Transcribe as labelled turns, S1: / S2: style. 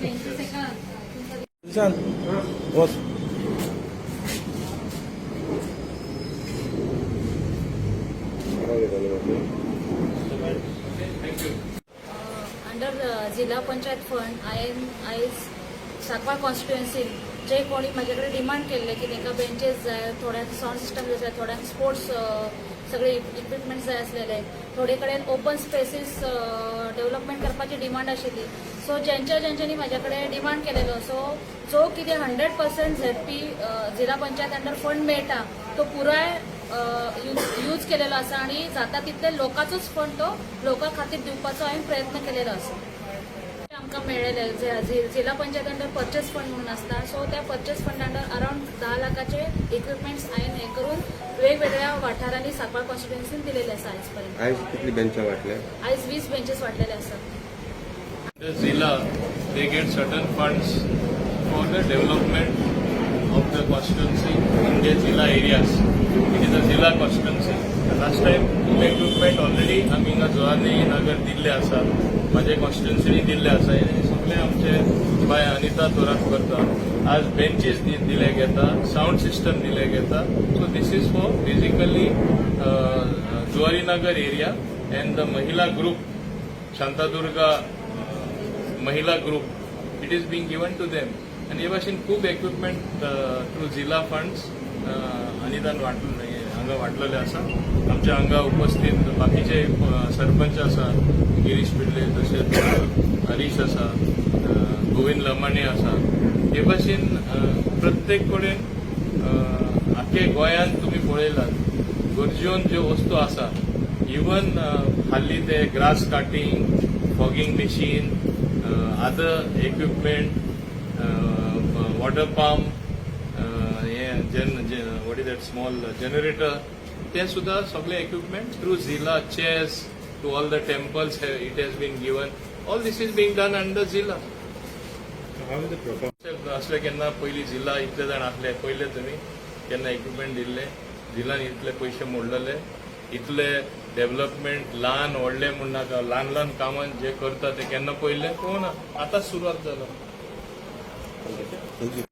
S1: Benches एका तुमकां
S2: सांग बस.
S3: Thank you.
S1: Under जिल्हा पंचायत फंड हांवें आयज सांकवाळ कॉन्स्टिट्युएन्सीन जे कोणी म्हाजे कडेन डिमांड केल्ले की तांकां बेंचीस जाय, थोड्यांक सावंड सिस्टम जाय, थोड्यांक स्पोर्ट्स सगळे इक्विपमेंट जाय आसलेले, थोडे कडेन ओपन स्पेसीस डेव्हलपमेंट करपाची डिमांड आशिल्ली. सो ज्यांच्या ज्यांच्यानी म्हाज्या कडेन डिमांड केलेलो, सो जो कितें 100% झेडपी जिल्हा पंचायत अंडर फंड मेळटा तो पुराय यूज केलेलो आसा आणि जाता तितले लोकांचोच फंड तो लोकां खातीर दिवपाचो हांवें प्रयत्न केलेलो आसा. आमकां मेळ्ळेले जिल्हा पंचायत अंडर परचेस फंड म्हणून आसता, सो त्या परचेस फंड अंडर अरावंड 10 लाखाचे इक्विपमेंट्स हांवें हें करून वेगवेगळ्या वाठारांनी सांकवाळ कॉन्स्टिट्युएन्सीन दिलेले आसा आयज पर्यंत.
S4: आयज कितली बेंचां वाटल्या?
S1: आयज 20 बेंचीस वाटलेले आसा.
S3: The Zilla, they get certain funds for the development of the constituency in their Zilla areas. It is a Zilla constituency. Last time खूब equipment already आमी हिंगा जुवारी नगर दिल्ले आसा, म्हाजे कॉन्स्टिट्युन्सीनी दिल्ले आसा. हे सगळे आमचे बाय अनिता थोरात करता. आज बेंचीस दिले घेता, सावंड सिस्टम दिले घेता. So this is for basically Zuari Nagar area and the महिला ग्रुप, शांतादुर्गा महिला group, it is being given to them. आणि हे भाशेन खूब इक्विपमेंट थ्रू जिल्हा फंड्स अनितान वाटले, हांगा वाटलेले आसा. आमच्या हांगा उपस्थित बाकीचे सरपंच आसा, गिरीश पिल्ले, तशेंच हरीश आसा, गोविंद लमाणे आसा. हे भाशेन प्रत्येक कडेन आख्खे गोंयांत तुमी पळयलात, गरजेन ज्यो वस्तू आसा, इवन हाल्ली ते grass cutting, fogging machine, other equipment, water pump, हे जेन, what is that small generator, ते सुद्धा सगळे इक्विपमेंट थ्रू जिला, chairs to all the temples it has been given. All this is being done under Zilla.
S4: How is the performance?
S3: असले केन्ना पयलीं जिल्हा इतले जाण आसले पयले तुमी केन्ना इक्विपमेंट दिल्ले? जिल्हान इतले पयशे मोडलेले, इतले डेव्हलपमेंट ल्हान व्हडले म्हूण नाका, ल्हान ल्हान कामां जे करता ते केन्ना पयले पळोवना. आतांच सुरवात जाला.
S4: Thank you.